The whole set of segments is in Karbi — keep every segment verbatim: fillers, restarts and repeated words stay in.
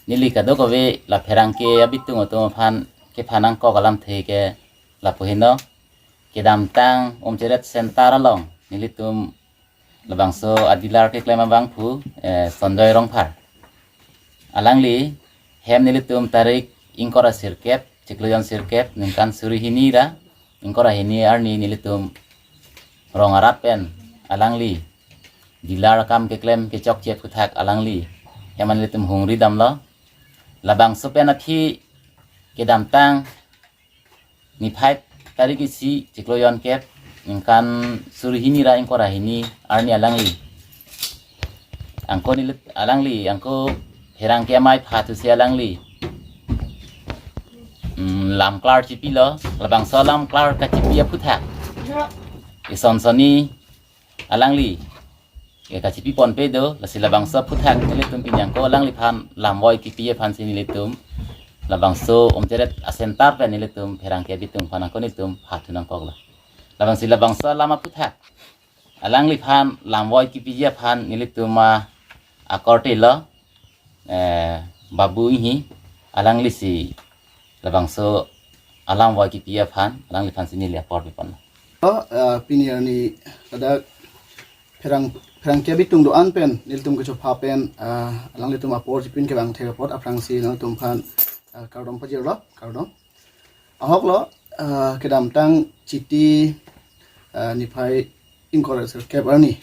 Neli kadokave la pherangke abitung atum aphan kephan nangkok alamthe ke lapu heno. Kedamtang Umcheret Center along nelitum labangso a-dealer keklem abangphu, eh, Sonjoy Rongphar. Alangli hem nelitum tarik ingkoi ra sirkep, chiklo jon sirkep, ningkan suri hini ra ingkoi ra hini arni nelitum rong arat pen alangli dealer akam keklem kechokche aphuthak alangli hem nelitum hungri damlo. Labangso pen aphi kedamtang niphai tarik isi chiklo jon kep, ningkan suri hini ra ingkoi ra hini arni alangli, angko nilit alangli angko pherangke amei phathusi alangli, mm, lam klar chipilo. Labangso lam klar kachipi aphuthak ison soni alangli ke kachipi ponpe do, lasi labangso aphuthak nelitum pini angko alangliphan lamvoi kipi aphansi nelitum labangso Umcheret a-center pen nelitum pherangke abitung aphan angko nelitum phathu nangkoklo. Labangsi labangso alam aphuthak alangliphan lamvoi kipiji aphan nelitum a-akorte lo, eh, Babu Inghi, alanglisi labangso alamvoi kipi aphan alangliphansi neli apor pipon. Oh, eh, pini arni ladak pherang pherangke abitung do-an pen nelitum kechopha pen, eh, alanglitum apor chipin kevang thek apot aphrangsi nangtum aphan, eh, kardom pajirlo, kardom. Ahoklo, eh, kedamtang Chiti, eh, niphai ingkoi ra sirkep arni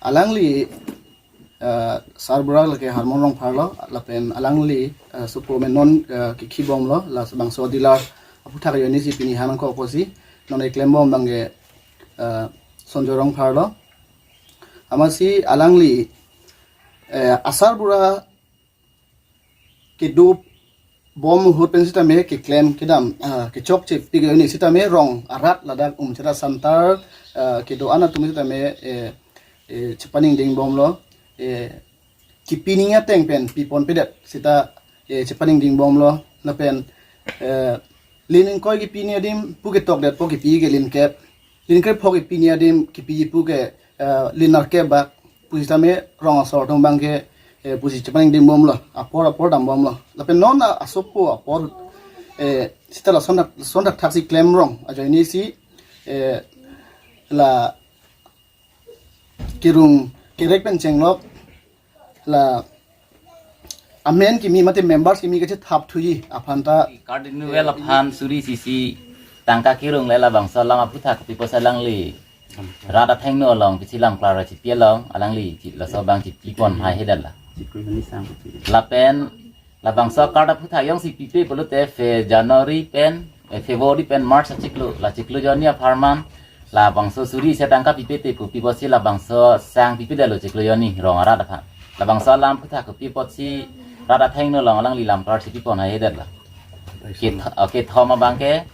alangli, eh, sarbura lake Harmon Rongphar lo, lapen alangli, eh, supo menon, eh, kikhi bomlo, labangso dealer aphuthak ajoinesi pini han nangkok apotsi non keklem bom abangke, eh, Sonjoy Rongphar lo. Amatsi alangli, eh, asarbura kedo bom ahut pen sitame keklem kedam, ah, kechokche pik ajoine sitame rong arat ladak Umcheret center, ah, kedo-an atum sitame, eh, eh, chepaningding bomlo, eh, kipi ning ateng pen piponpedet sita, eh, chepaningding bomlo lapen, eh, lin ingkoi kipi ni adim pu ketokdetpo kipi ke lin kep, lin krepho kipi ni adim kipi pu ke, eh, lin nerkep bak pusitame rong asor atum abangke, eh, pusi chepaningding bomlo, apor apor dam bomlo. Lapen non a-, asopo apor, eh, sita lason thak, lason thakthaksi klem rong ajoinesi, eh, la kerung kerek pen chenglok la amen kimi mate members kimi kachethap thuji aphan ta card renewal aphan suri sisi tangka kerung le labangso alam aphuthak pipo si alangli rat athengno along pisi lam klar chipi along alangli chi laso abang chipi pon hai hedan la. Lapen labangso card aphuthak jongsi pipe pulote Fe-, January pen, eh, February pen March achiklo, la chiklo jonni apharman labangso suri isi tangka pipete pu pi apotsi labangso sang pipedetlo chiklo jonni rong arat aphan. Labangso alam aphuthak pi apotsi rat athengno along alangli lam klar si pipon hai hedan la. Keth-, okay, kethom abangke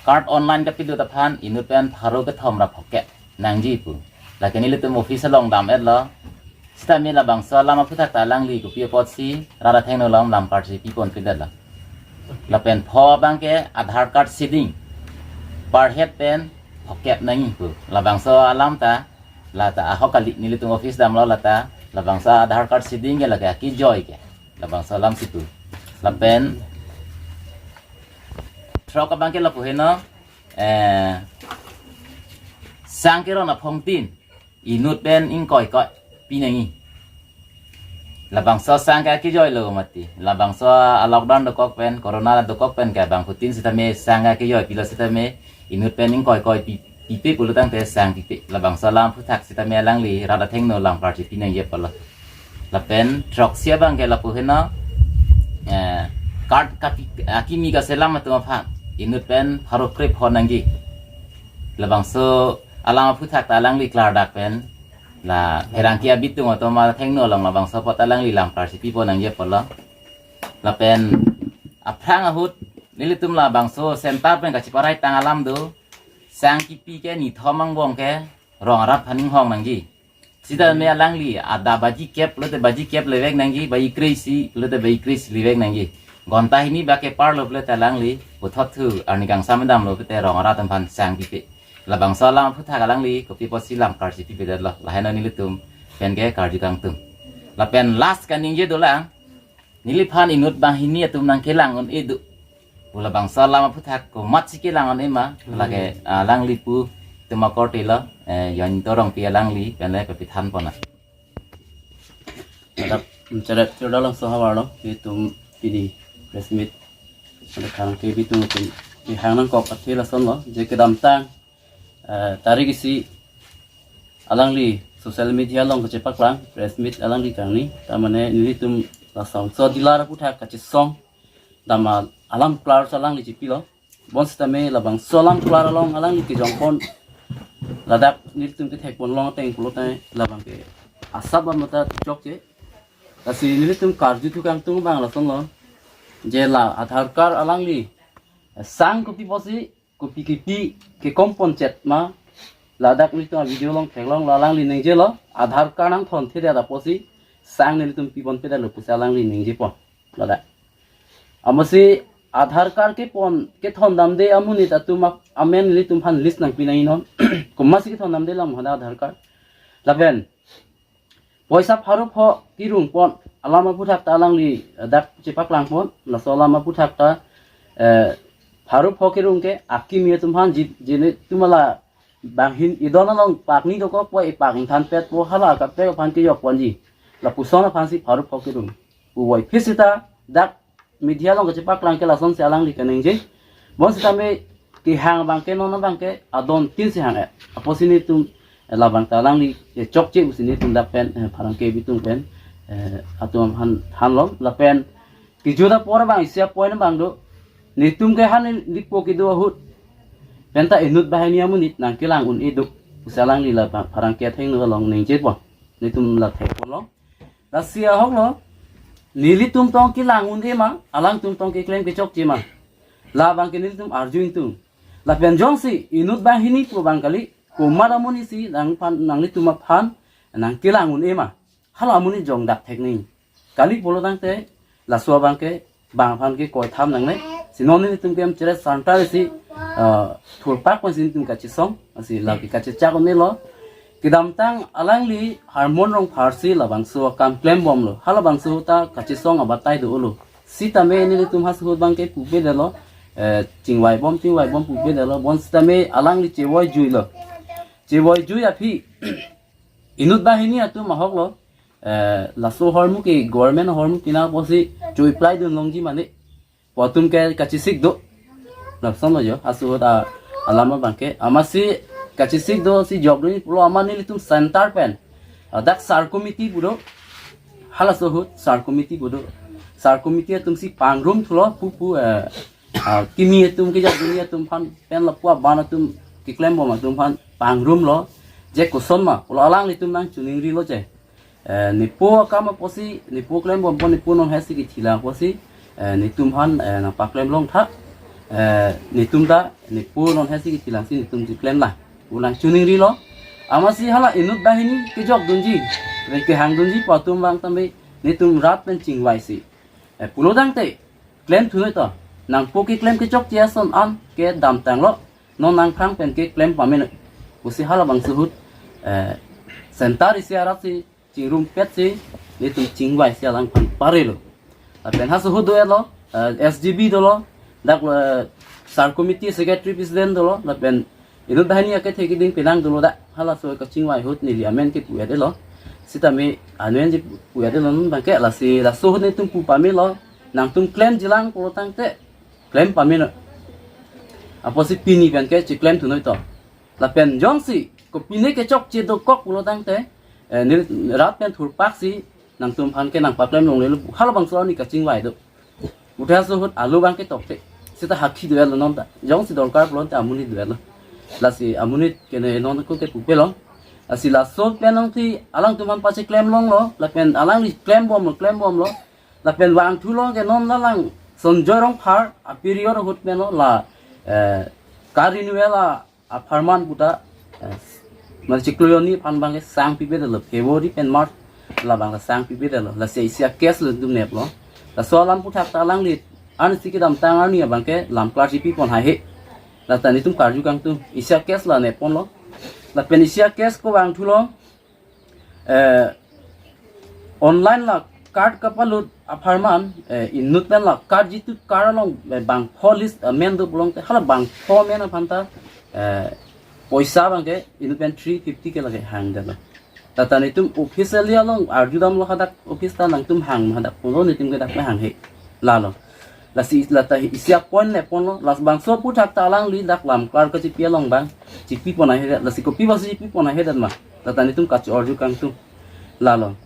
card online kapidut aphan inut pen pharo kethom ra phokep nangji pu. Lake nelitum office along dam-etlo. Sitame labangso alam aphuthak ta alangli kopi apotsi rat athengno along lam klar si piponpedetlo. Lapen pho abangke Aadhaar card seeding per head pen phokep nangji pu. Labangso alam ta lata ahok kali nelitum office damlo lata labangso Aadhaar card seeding ke lake akejoi ke labangso alam si pu. Lapen throk abangke lapu heno, eh, sang keron aphongtin inut pen ingkoi koi pinangji. Labangso sang ke akejoilo mati. Labangso a-lockdown dokok pen, corona dokok pen ke abangphutin sitame sang ke akejoi pilo sitame inut pen ingkoi koi pi, pipe pulo tangte sang pipe. Labangso alam aphuthak sitame alangli rat athengno lam klar si pinangji apotlo. Lapen throksi abangke lapu heno, eh, card kapi, akimi kaselam atum aphan inut pen pharo krepho nangji. Labangso alam aphuthak ta alangli klardak pen la pherangke abitung atum athengno along labangso apot alangli lam klar si pipo nangji apotlo. Lapen aphrang ahut nelitum labangso center pen kachiparai tang alam do, sang kipi ke nithom angbong ke rong arat aphan inghong nangji. Sitame alangli ada baji kep pulote baji kep levek nangji, baji kre-isi pulote baji kre-isi levek nangji. Ghonta hini bak keparlo pulote alangli puthot thu arni kangsam damlo pulote rong arat aphan sang pipe. Labangso alam aphuthak alangli kopi apotsi lam klar si pipedetlo. Laheno nelitum pen ke karju kangtung. Lapen last kaningje dolang, neliphan inut banghini atum nangkelang un-e do pu labangso alam aphuthak komatsi kelang un-e ma, lake alangli pu atum akorte lo, eh, Jayanta Rongpi alangli pen le papithan pon nang. Adap, mm, cheret cherdalangso havar lo, itum pini press meet ada kang ke bitung pin, kehang nangkok athe lason lo, je kedamtang, eh, tarik isi alangli social media along kachepaklang press meet alangli kangni, ta mane nelitum lasonso dilar aphuthak kachesong dam alam klar si alangli chipilo. Bonsitame labangso alam klar along alangli kejongpon, ladak nelitum kethekpon long ateng pulote labang ke asap amata chokche. Lasi nelitum karju thu kangtung abang lason lo, je la Aadhaar card alangli sang kopi pusi, kopi kipi kekompon chet ma, ladak nelitum video along theklong lo, alangli ningje lo Aadhaar card nangthon thedet apotsi sang nelitum pipon pedetlo pusi alangli ningjepon ladak. Amatsi Aadhaar card kepon kethon damde amonit atum ak-, amen nelitumphan list nangpi nangji non. Komatsi kethon damde lang hadak Aadhaar card. Lapen poisa pharo pho kerungpon alam aphuthak ta alangli dak chepaklangpon, laso alam aphuthak ta, eh, pharo pho kerung ke akimi atumphan ji, jene tumala banghin idon along pakni dokok po, ipak ingthan pet po, hala kapek aphan kejokponji, lapuson aphansi pharo pho kerung. Puvoiphit sita dak media along kachepaklang ke lasonsi alangli kaningje. Bonsitame kehang abang ke non abang ke adon tin si hang-et. Apotsi nelitum, eh, labang ta alangli, eh, chokche pusi nelitum dak pen, eh, pherangke bitung pen, eh, atum aphan thanlo lapen kejut apor abang isi apoint abang do. Nelitum ke han nelipo kedo ahut penta inut banghini amonit nangkelang un-e do pusi alangli la pherangke athengno along ningjepon. Nelitum la thekpon lo. Lasi ahok lo, nelitum tong kelang un-e ma, alangtum tong keklem kechokche ma, labang ke nelitum arju ingtung. Lapen jongsi inut banghini pu abang kali, komat amonit si nangphan, nanglitum aphan nangkelang un-e ma, hala amonit jong dak thek nangji. Kali pulo tangte laso abang ke bang aphan ke koitham nangne. Si non nelitum ke cheret santar si, ah, thurpak pensi nelitum kachesong, si lake kachechak un-e lo. Kedamtang alangli Hermon Rongphar si labangso akam klembomlo. Halabangso ta kachesong abatai dolo. Sitame nelitum halaso ahut abang ke pupedetlo, eh, chingvaibom, chingvaibom pupedetlo. Bonsitame alangli chevoijuilo. Chevoijui aphi inut banghini atum ahok lo, eh, laso ahormu ke government ahormu pina pusi cho-apply dun longji mane, pu atum ke kachesik do. Lason lo jo, halaso ahut a, alam abang ke. Amatsi kachesik do si jokdun pulo amat nelitum center pen, ah, dak sar committee pu do. Halaso ahut sar committee pu do. Sar committee atum si pangrum thulo pupu, eh, ah, kimi atum kejokdunji atum aphan pen lapu aban atum keklembom atum aphan pangrumlo. Je koson ma pulo alanglitum nangchiningrilo je. Eh, nepo akam apotsi, nepo klembompo, nepo non hesi kethilang apotsi, eh, netum aphan, eh, nangpaklem longtha, eh, netum ta, nepo non hesi kethilangsi netum chiklemlang pu nangchiningrilo. Amatsi hala inut banghini kejokdunji, re kehangdunji pu atum abang tame, netum rat pen chingvaisi, eh, pulo tangte, klem thunoi to, nangpo keklem kechokche ason an kedamtanglo, non nangphrang pen keklem pame noi pusi halabangso ahut, eh, center isi arat si chingrumpet si, netum chingvaisi alangphan parelo. Lapen halaso ahut do-etlo, eh, S G B dolo, dak, eh, sar committee secretary president dolo, lapen inut banghini akethe keding penang dolo dak, halaso kachingvai ahut neli amen kepu-et-etlo. Sitame amen je pu-et-etlo non abang ke, lasi laso ahut netum pu pamelo, nangtum klemjilang pulo tangte klem pame noi. Apotsi pini pen ke chiklem thunoi to. Lapen jongsi kopine kechokche dokok pulo tangte, eh, neli rat pen thurpaksi nangtum aphan ke nangpaklem longlelo, halabangso arni kachingvai do. Pute halaso ahut alu abang ke tokte. Sita hakhi do-etlo non ta. Jongsi dorkar pulote amonit do-etlo. Lasi amonit ke ne non ko ke pupelo. Lasi laso pen nangthi alangtum aphan pachiklem longlo, lapen alangli klembomlo, klembomlo. Lapen vangthulo ke non lalang Sanjoy Rongphar a period ahut pen lo la, eh, car renewal a apharman puta, eh, mane chiklo hini aphan abang ke sang pipedetlo, February pen March labang ke sang pipedetlo, lasi isi a-case lo dum neplo. Laso alam aphuthak ta alangli ansi kedamtang arni abang ke lam klar si pipon haihe. Lata netum karju kangtung, isi a-case la nepponlo. Lapen isi a-case ko vangthulo, eh, Online la card kapalut apharman, eh, inut pen la card jitu card along, eh, bangpho list, eh, men do pulote hala bangpho men aphan ta, eh, poisa abangke inut pen three fifty ke lake hangdetlo. Lata netum officially along arjudamlo hadak office ta nangtum hang ma hadak pulo netum ke dak hanghe. Lalo. Lasi lata isi a-point le ponlo. Lasi bangso aphuthak ta alangli dak lamklar kachipi along bang chipi pon ahe, lasi kopi bangso chipi pon ahe dan ma. Lata netum kachi-arju kangtung. Lalo.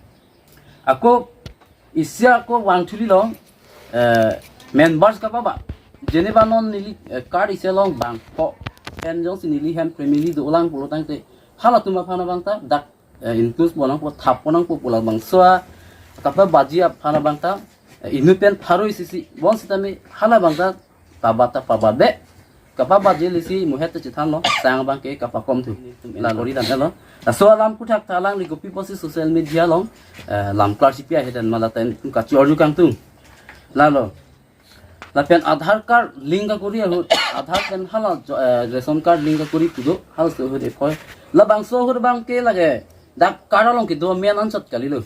Ako isi ako vangthu lilo, eh, members kapaba. Jeneba non neli, eh, card isi along bangpho. Pen jongsi neli hem family dolang pulo tangte halatum aphan abang ta dak, eh, include pon nangpo, thap pon nangpo pu labangso a kapabaji aphan abang ta, eh, inut pen pharo isi si bonsitame hala abang ta paba ta paba be. Kapabaji lisi muhet ta chethanlo, sang abangke kapakom thu. Lalo ri dan elo. Laso alam aphuthak ta alangli kopi pusi social media along, eh, lamklar chipi ahe dan ma lata netum kachi-arju kangtung. Lalo. Lapen Aadhaar card link kakuri ahut, Aadhaar pen hala jo-, eh, ration card link kakuri pu do, halaso ahut ekoi. Labangso ahut abangke lake dak card along kedo men anchot kalilo.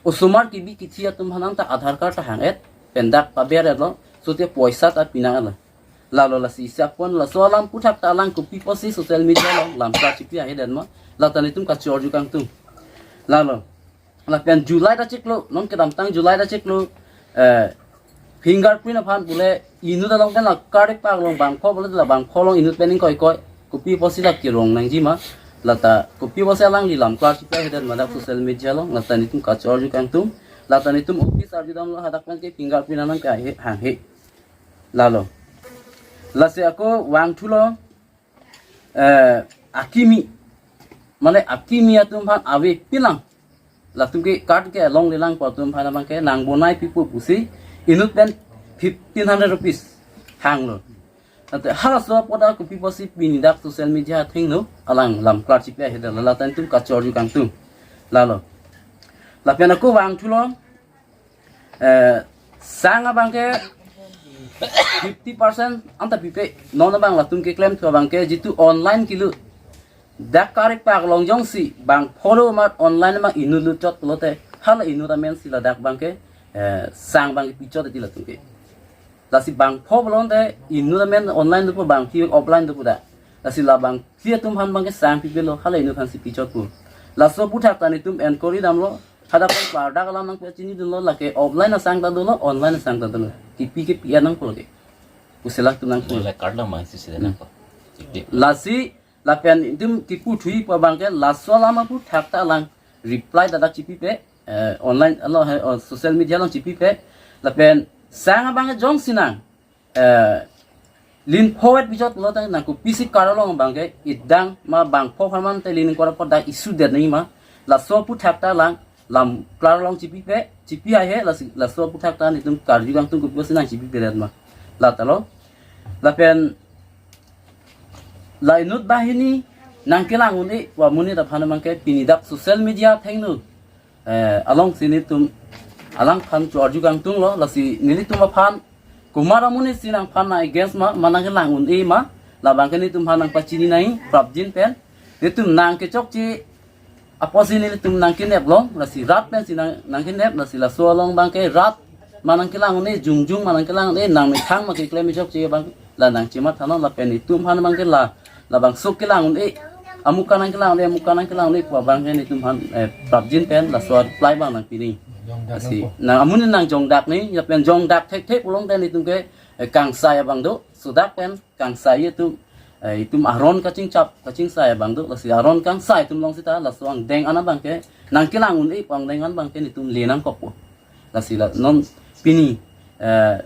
Osomar kebi kethi atum aphan ta Aadhaar card ta hang-et, pen dak paber-etlo, sote poisa ta pinanglo. Lalo lasi isi a-point, laso alam aphuthak ta alang kopi pusi social media along lamklar chipi ahe dan ma, lata netum kachi-arju kangtung. Lalo. Lapen July ta chiklo, non kedamtang July ta chiklo, eh, fingerprint aphan pule inut along pen la card pak along bangpho pule la bangpho along inut pen ingkoi koi, kopi pusi la kerong nangji ma, lata kopi pusi alangli lamklar chipi ahe dan ma dak social media along, lata netum kachi-arju kangtung. Lata netum office arjudamlo hadak pen ke fingerprint anang ke ahe hanghe. Lalo. Lasi ako vangthulo, eh, akimi, mane akimi atum aphan ave pilang. Latum ke card ke along lelang pu atum aphan abangke nang bonai pipo pusi inut pen fifteen hundred rupees hanglo. Lata halaso apot a kopi pusi pini dak social media athengno alang lamklar chipi ahe dan lata netum kachi-arju kangtung. Lalo. Lapen ako vangthulo, eh, sang abangke fifty percent anta pipe, non abang latum keklem thu abangke jitu online kilu. Dak card pak along jongsi bangpho do amat online ma inut lut chot pulote hala inut amen si ladak abangke, eh, sang abangke pichot ti latum ke. Lasi bangpho pulote inut amen online dopo, bangphli offline dopo da. Lasi labangphli atum aphan abangke sang pipelo, hala inut aphan si pichot pu. Laso aphuthak ta netum enquiry damlo, hadak pen pardak alam nangpachinidunlo, lake offline asang ta dolo, online asang ta dolo. Kipi ke pi-an nangpo lake. Pusi latum nangpo. Mulai card lang mang si sila nangpo. Tik tik. Lasi lapen netum kipu thui pu abangke laso alam aphuthak ta alang reply dadak chipipe, eh, online alo he, oh, social media along chipipe. Lapen sang abangke jongsi nang, eh, lin forward pichot lo tang nang kopisi card along abangke idang ma bangpho apharman te lin kora pho dak issue det nangji ma. Laso aphuthak ta alang lamklar along chipipe, chipi ahe, lasi laso aphuthak ta netum karju kangtung kopi pusi nang chipipe det ma. Latalo. Lapen la inut banghini nangkelang un-e pu amonit aphan abangke pini dak social media athengno, eh, alongsi netum alangphan cho-arju kangtunglo, lasi nelitum aphan komat amonit si nangphan nang against ma, ma nangkelang un-e ma, labangke netum aphan nangpachini nangji prapjin pen. Netum nang kechokche apotsi nelitum nangkenep long, lasi rat pensi nang, nangkenep, lasi laso along abangke rat ma nangkelang un-e, jongjong ma nangkelang un-e, nang methang ma keklem chokche abang, la nangchemathanon, lapen netum aphan abangke la, labangso kelang un-e, amuka nangkelang un-e, amuka nangkelang un-e pu abangke netum aphan, eh, prapjin pen laso reply abang nangpi nangji. Lasi nang amonit nang jongdak nangji, lapen jongdak thekthe pulote netum ke, eh, kangsai abang do, sodak pen kangsai atum, eh, itum aron kachingchap, kachingsai abang do, lasi aron kangsai atum along sita laso angdeng an abangke nangkelang un-e pu angdeng an abangke netum le nangkokpo. Lasi la non pini, eh,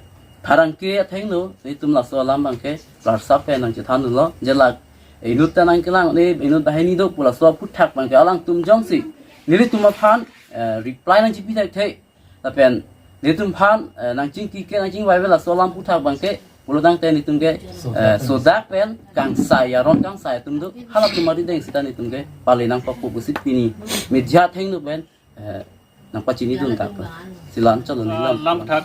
pherangke athengno netum laso alam abangke klarsap pen nangchethandunlo, je la inut ta nangkelang un-e, inut banghini do pu laso aphuthak abangke alangtum jongsi nelitum aphan, eh, reply nangchipi thekthe, lapen netum aphan, eh, nangchingki ke nangchingvai ave laso alam aphuthak abangke pulo tangte netum ke, eh, sodak pen kangsai, aron kangsai atum do, halatum arideng sita netum ke pale nangkokpo pusi pini media athengno pen, eh, nangpachinidun tak. Silan chalo nilam. Lamthak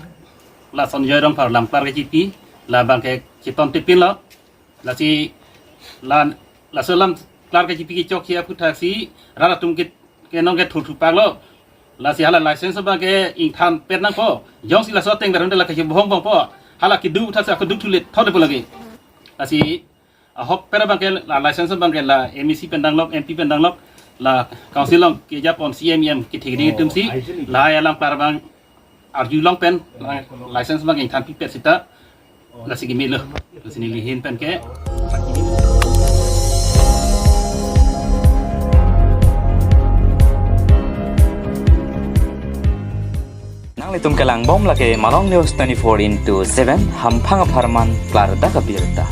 lason Joy Rongphar lamklar kachipi, labangke chiton tipinlo. Lasi la, laso lamklar kachipi kechokche aphuthak si rat atum ke, ke nong ke thurthu paklo. Lasi hala license abangke ingthan pet nangpo. Jongsi laso ateng berhon de la kachebohong bongpo. Hala kedo thaksa keduk thulit thot depo lagi. Lasi ahok pera abangke la license abangke la M A C pen danglok, M P pen danglok, la council along kejapon C M, E M kethekding atumsi, lahai alam klar abang arjulong pen, la license abang ingthan pipet seta, lasi kemelo, lasi neli ahin penke. Nanglitum kelangbom lake Malong News twenty-four into seven, hamphang apharman klardak abirta.